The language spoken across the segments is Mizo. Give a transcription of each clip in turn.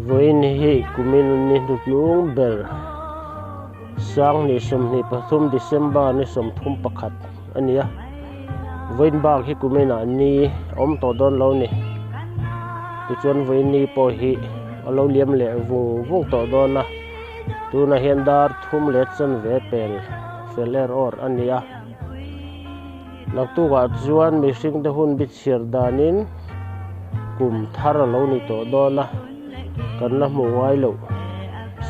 Vawiin hi kumin ni hnuhnung ber 2023 December ni 31 a ni a, vawiin bak hi kuminah ni a awm tawh dawn lo a ni. Tichuan vawiin ni pawh hi a lo liam leh vung vung tawh dawn a, tunah hian dar thum leh chanve pel fel er awr a ni a. Naktukah chuan mihringte hun bi chhiar danin kum thar a lo ni tawh dawn a, kan la hmu ngai loh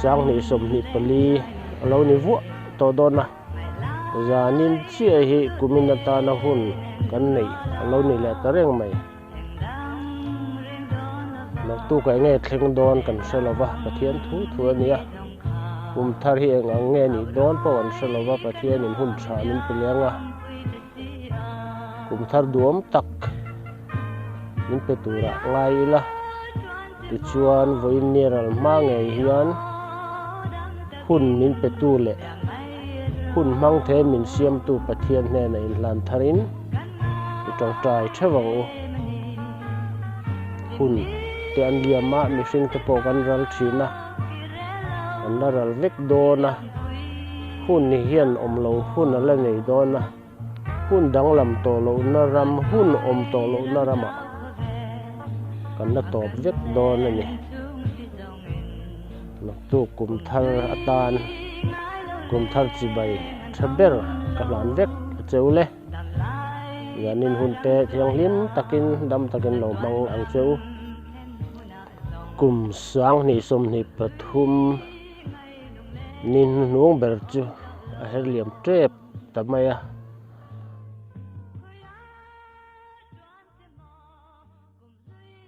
2024 a lo ni vuah tawh dawn a, zanin chiah hi kumin atana hun kan neih a lo ni leh ta reng mai. Naktukah eng nge thleng dawn kan hre lo va, Pathian thu thu a nia. Kum thar hi eng ang nge nih dawn pawh kan hre lo va, Pathianin hun tha min pe leng a. Kum thar duam tak min pe turah ngai ila, tichuan vawiin ni ral hma ngei hian hun min petu leh hun hmang the min siamtu Pathian hnenah inhlan tharin, I tawngtai theuh ang u. Hun te an liam a, mihring te pawh kan ral thin a, an la ral vek dawn a, hun hian awm lo hun a la nei dawn a, hun danglam tawh lohna ram, hun awm tawh lohna ramah kan la tawp vek dawn a ni. Naktuk kum thar atan kum thar chibai tha ber ka hlan vek a cheu le. Zanin hun te thianghlim takin dam takin lo hmang ang che u. Kum 2023 ni hnuhnung ber chu a her liam tep ta mai a.